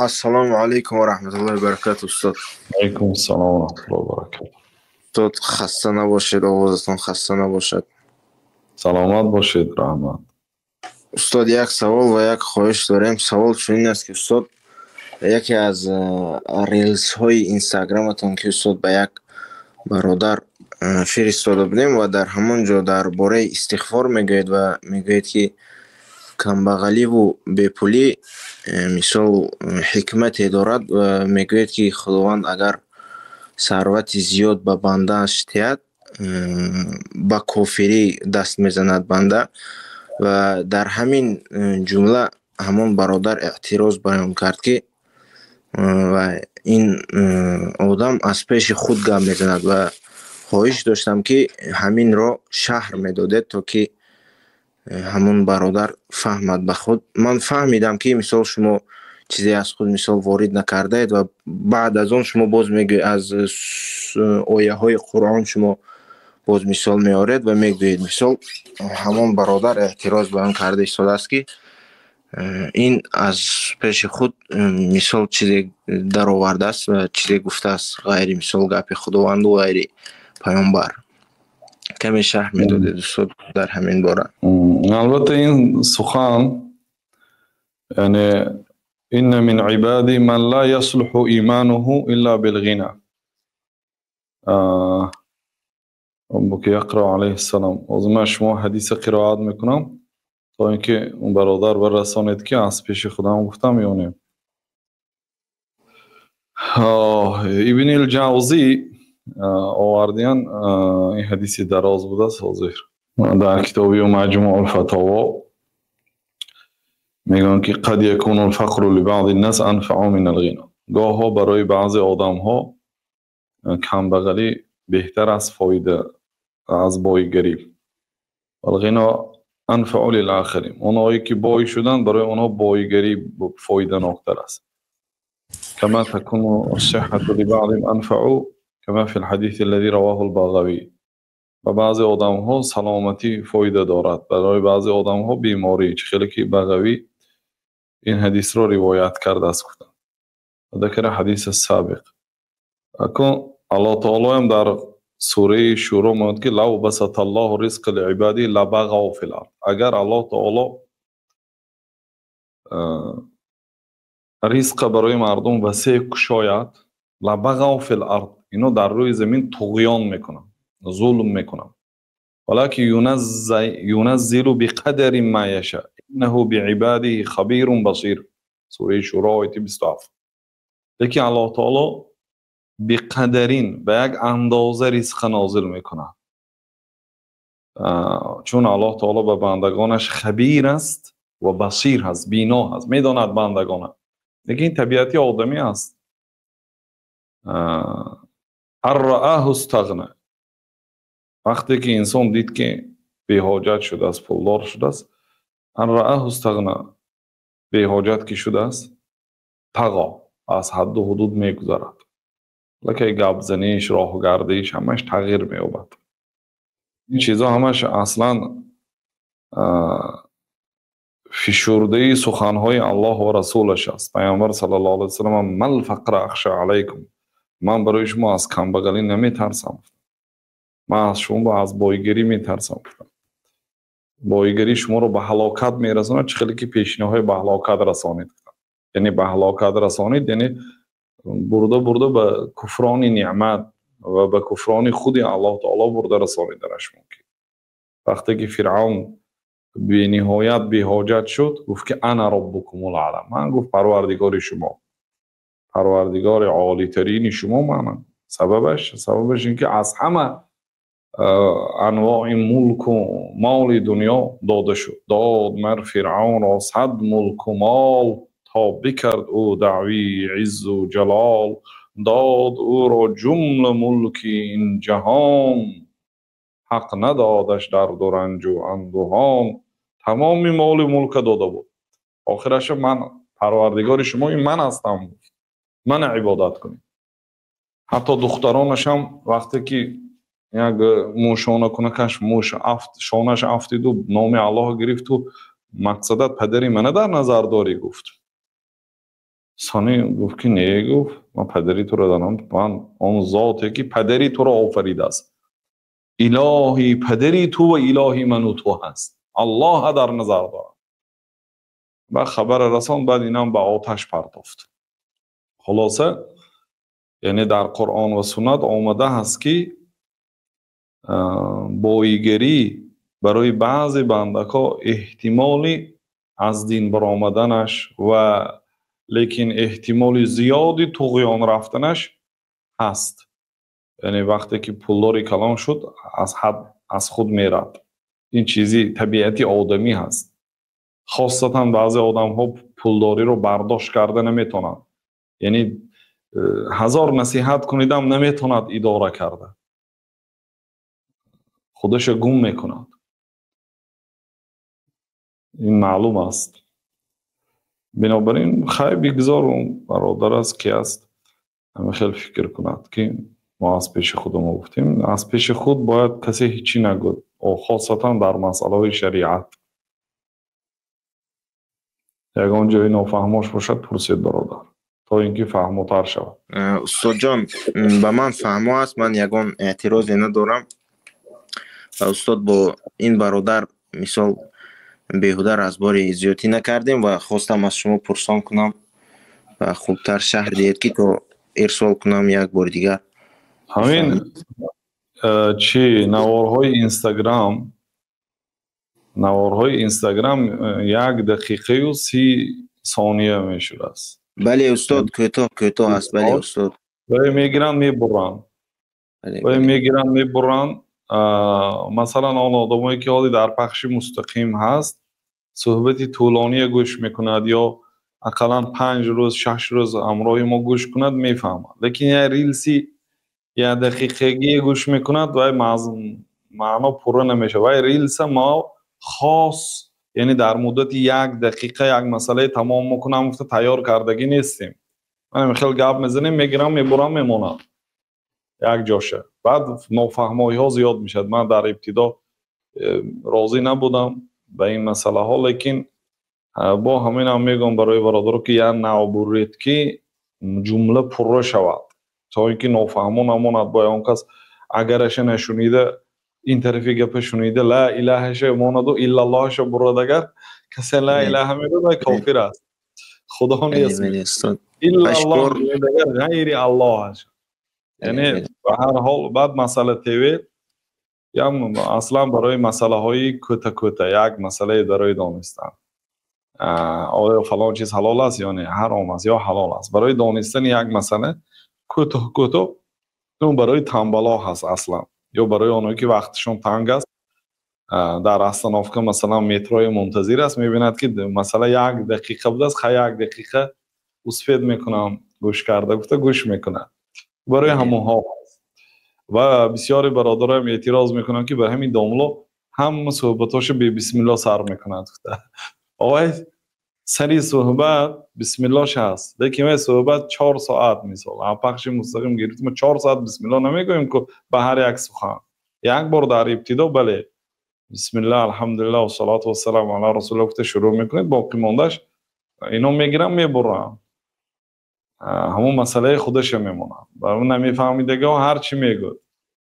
Ассалому алайкум ва раҳматуллоҳи ва баракатуҳ, устод. Алайкум ассалом ва раҳматуллоҳи ва баракатуҳ. Устод, хаста набошед, овозатон хаста набошад. Саломат бошед, раҳмат. Устод, як савол ва як хоҳиш дорем. Савол чунин аст, ки, устод, яке аз рилсҳои инстаграматон, ки, устод, ба як бародар фиристода будем ва дар ҳамон ҷо дар бораи истиғфор мегӯед ва мегӯед, ки камбағаливу бепулӣ мисол ҳикмате дорад ва мегӯед, ки Худованд агар сарвати зиёд ба бандааш диҳад, ба кофирӣ даст мезанад банда. Ва дар ҳамин ҷумла ҳамон бародар эътироз баён кард, ки ва ин одам аз пеши худ гап мезанад, ва хоҳиш доштам, ки ҳаминро шарҳ медодед, то ки ҳамон бародар фаҳмад ба худ. Ман фаҳмидам, ки мисол шумо чизе аз худ мисол ворид накардаед ва баъд аз он шумо боз мегӯед, аз ояҳои Қуръон шумо боз мисол меоред ва мегӯед. Мисол, ҳамон бародар эътироз баён карда истодааст, ки ин аз пеши худ мисол чизе даровардааст ва чизе гуфтааст, ғайри мисол гапи Худованду ғайри паёмбар. Каме шарҳ медодед, устод, дар ҳамин бора. Албатта, ин сухан, яъне инна мин ибади ман ла яслуҳу имануҳу илла билғина ки яқра алайҳиссалом. Ҳозир ман шумо ҳадиса қироат мекунам, то ин ки он бародар барасонед, ки аз пеши худам гуфтам ё не. Ибни Ҷавзӣ овардиян, ин ҳадиси дароз будааст. Ҳозир дар китоби Маҷмӯъ-ул-фатово мегӯянд, ки қад якуну лфақру либаъди ннас анфаъу мин алғино. Гоҳҳо барои баъзе одамҳо камбағалӣ беҳтар аст фоида аз боигарӣ. Валғино анфаъу лилохарин. Онҳое ки бой шуданд, барои онҳо боигарӣ фоиданоктар аст. Кама такуну ассиҳату либаъдиҳим анфаъу, кама фи лҳадиси аллази равоҳу лбағавӣ. Ба баъзе одамҳо саломатӣ фоида дорад, барои баъзе одамҳо беморӣ, чӣ хеле ки Бағавӣ ин ҳадисро ривоят кардааст, гуфтанд. Закара ҳадис ассобиқ. Акун Аллоҳ таолоам дар сураи Шӯро мегӯяд, ки лав басата Аллоҳу ризқа лиибадиҳи лабағав фил ард. Агар Аллоҳ таоло ризқа барои мардум васеъ кушояд, лабағав фил ард, ино дар рӯи замин туғён мекунанд, зулм мекунанд. Валакин юназзилу биқадари ма яша, иннаҳу биибадиҳи хабирун басир. Сураи Шӯро, ояти 27. Лекин Аллоҳ таоло биқадарин, ба як андоза ризқа нозил мекунад, чун Аллоҳ таоло ба бандагонаш хабир аст ва басир ҳаст, бино ҳаст, медонад бандагона. Лекин ин табиати одамӣ аст. Ан раъаҳу стағна. Вақте ки инсон дид, ки беҳоҷат шудааст, пулдор шудааст, ан раъаҳу стағна, беҳоҷат ки шудааст, тағо, аз ҳадду ҳудуд мегузарад. Лакай гапзаниш, роҳгардиш, ҳамаш тағйир меёбад. Ин чизҳо ҳамаш аслан фишурдаи суханҳои Аллоҳ ва расулаш аст. Пайғамбар саллаллоҳу алайҳи васаллам: мал фақра ахша алайкум, ман барои шумо аз камбағалӣ наметарсам, ман аз шумо аз боигарӣ метарсам. Боигарӣ шуморо ба ҳалокат мерасонад, чӣ хеле ки пешинаҳои ба ҳалокат расонид. Яъне ба ҳалокат расонид, яъне бурда бурда ба куфрони неъмат ва ба куфрони худи Аллоҳ таоло бурда расониданаш мумкин. Вақте ки Фиръавн бениҳоят беҳоҷат шуд, гуфт, ки ана роббукумул аъло, ман, гуфт, парвардигори шумо, парвардигори олитарини шумо манам. Сабабаш ин ки аз ҳама анвои мулку моли дунё дода шуд. Дод мар Фиръавнро 100 мулку мол, то бикард ӯ даъвии иззу ҷалол. Дод ӯро ҷумла мулки ин ҷаҳон, ҳақ надодаш дарду ранҷу андӯҳон. Тамоми моли мулка дода буд, охираша ман парвардигори шумо, ин ман ҳастам, гуфт, мана ибодат кунед. Ҳатто духтаронашам, вақте ки як мӯшонакунакаш мӯш шонаш афтиду номи Аллоҳ гирифту мақсадат падари мана дар назар дорӣ, гуфт. Сони гуфт ки не, гуфт, ман падари туро донам, ман он зоте ки падари туро офаридааст, илоҳи падари ту ва илоҳи ману ту ҳаст, Аллоҳ дар назар дорам. Баъд хабара расон, баъд инам ба оташ партофт. Хулоса, яъне дар Қуръон ва суннат омада ҳаст, ки боигарӣ барои баъзе бандакҳо эҳтимоли аз дин баромаданаш ва лекин эҳтимоли зиёди туғён рафтанаш ҳаст. Яъне вақте ки пулдори калон шуд, аз ҳад аз худ мерад. Ин чизи табиати одамӣ ҳаст. Хосатан баъзе одамҳо пулдориро бардошт карда наметавонанд. Яъне ҳазор насиҳат кунидам, наметавонад идора карда, худаша гум мекунад. Ин маълум аст. Бинобар ин хай, бигзор, бародар аст, ки аст, ҳама хел фикр кунад, ки мо аз пеши худамо гуфтем. Аз пеши худ бояд касе ҳечӣ нагӯд, хосатан дар масъалаҳои шариат. Ягон ҷои нофаҳмош бошад, пурсед, бародар, то ин ки фаҳмотар шавад. Устодҷон, ба ман фаҳмо аст, ман ягон эътирозе надорам. Устод, бо ин бародар мисол беҳуда разбори зиёдтӣ накардем ва хостам аз шумо пурсон кунам ва хубтар шарҳ диҳед, ки то ирсол кунам як бори дигар. Ҳамин чи наворҳои Инстаграм 1 дақиқаю 30 сония мешудааст. Бале, устод, кӯтоҳ кӯтоҳ аст, бале, устод. Вай мегиранд, мебуранд, вай мегиранд, мебуранд. Масалан, он одамое ки ҳоли дар пахши мустақим ҳаст, суҳбати тӯлония гӯш мекунад ё ақаллан 5 рӯз, 6 рӯз ҳамроҳи мо гӯш кунад, мефаҳмад. Лекин як рилси якдақиқагие гӯш мекунад, вай маъно пурра намешавад. Вай рилса мо хос, яъне дар муддати як дақиқа як масъалаи тамом мекунам гуфта тайёр кардагӣ нестем. Ман хел гап мезанем, мегирам, мебурам, мемонам як ҷоша, баъд нофаҳмоиҳо зиёд мешавад. Ман дар ибтидо розӣ набудам ба ин масъалаҳо, лекин бо ҳаминам мегӯям барои бародаро, ки як навбуред, ки ҷумла пурра шавад, то ин ки нофаҳмо намонад. Бояд он кас агараша нашунида, ин тарафи гапа шунида, ла илаҳаша монаду иллаллоҳаша бурад. Агар касе ла илаҳа мегӯяд, вай кофир аст, Худо нест, иллаллоҳ ғайри Аллоҳаш. Яъне ба ҳар ҳол, баъд масъала ТВ ям аслан барои масъалаҳои кӯта кӯта, як масъалае барои донистан, оё фалон чиз ҳалол аст ё не, ҳаром аст ё ҳалол аст, барои донистани як масъала кӯтоҳ кӯтоҳ, барои тамбало ҳаст аслан ё барои оное ки вақташон танг аст, дар остановка, масалан, метрои мунтазир аст, мебинад, ки масъала як дақиқа будааст, хай, як дақиқа успеть мекунам гӯш карда гуфта гӯш мекунад. Барои ҳамонҳо ҳаст. Ва бисёре бародароям эътироз мекунанд, ки ба ҳамин домло ҳама суҳбатҳошо бе бисмилло сар мекунад гуфта. Овай сари суҳбат бисмиллош ҳаст, лекин вай суҳбат 4 соат, мисол, пахши мустақим гирифтим, 4 соат бисмилло намегӯем ку ба ҳар як сухан. Як бор дар ибтидо, бале, бисмилла, алҳамдулилла, вассалоту вассаламу ала расулилла гуфта шурӯъ мекунед, боқӣ мондаш ино мегирам, мебурам, ҳамон масъалаи худаша мемонад. Намефаҳмидагиҳо ҳар чӣ мегӯд.